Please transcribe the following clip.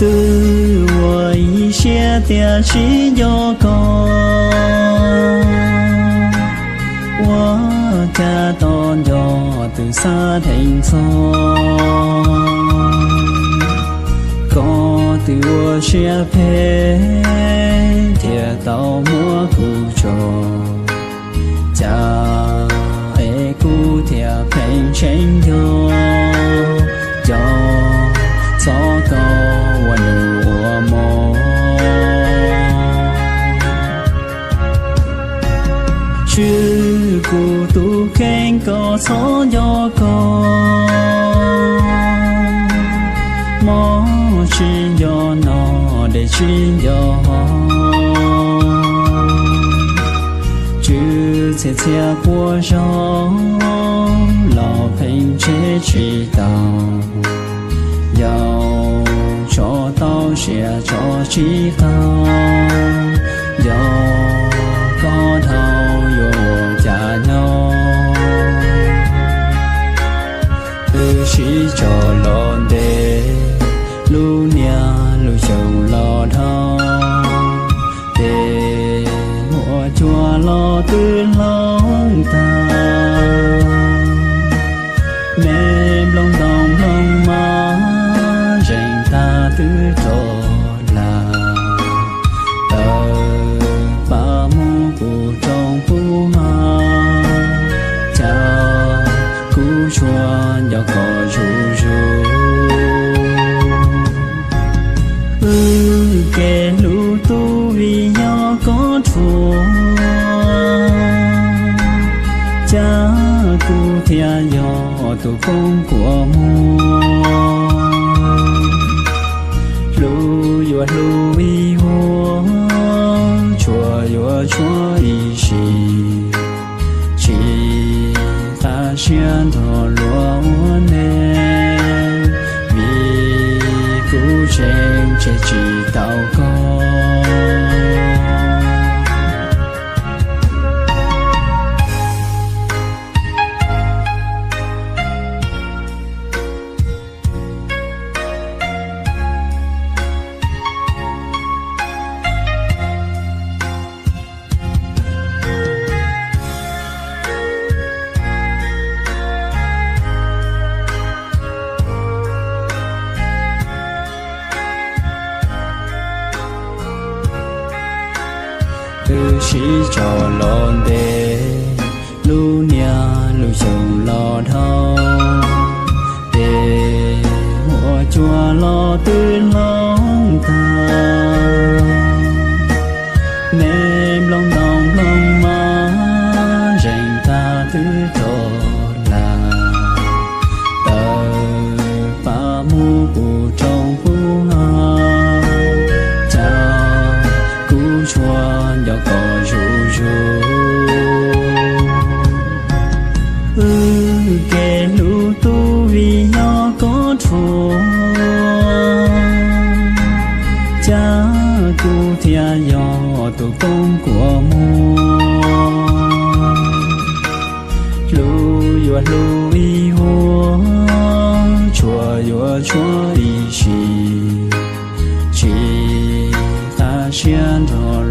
Twb ua ib siab tias tsis nco koj, ua cas tos nco twb xav dheev txog. Koj twb ua siab phem thiaj tau muab kuv tso, cas es kuv thiaj pheej tseem nco, nco txog koj ua nus ua hmo. Tswv kuv tus kheej, koj txhob nco koj, mob tsis nco noj, dej tsis nco haus, tswv txhia txhia puas zaug los pheej tseb tsis tau, yau tso tau siab tso tsis tau, nco koj dhau yuav ua cas nyob. Twb sib tso los ntev, lub niaj lub xyoo los dhau, ces muaj cua los twb hloov tag, me nplooj ntoo nplooj mas zeeg tag twb roj hla, tawg paj mus puv roob puv hav, cas kuv tsuas nco koj zuj zus. Wb kev hlub tu vim yog koj rhuav, cas kuv thiaj yog tus poob kua muag. Hlub yuav hlub ib vuag, tshuav yuav tshuav ib sim, tsis tas siab nrog luag ua neej, vim kuv tseem tseg tsis tau koj. Twb sib tso los ntev, lub niaj lub xyoo los dhau, ces muaj cua los twb hloov tag, me nplooj ntoo nplooj mas zeeg tag twb roj hla, tawg paj mus puv roob puv hav, cas kuv tsuas nco koj zuj zus. Wb kev hlub tu vim yog koj rhuav, cas kuv thiaj yog tus poob kua muag. Hlub yuav hlub ib vuag, tshuav yuav tshuav ib sim, tsis tas siab nrog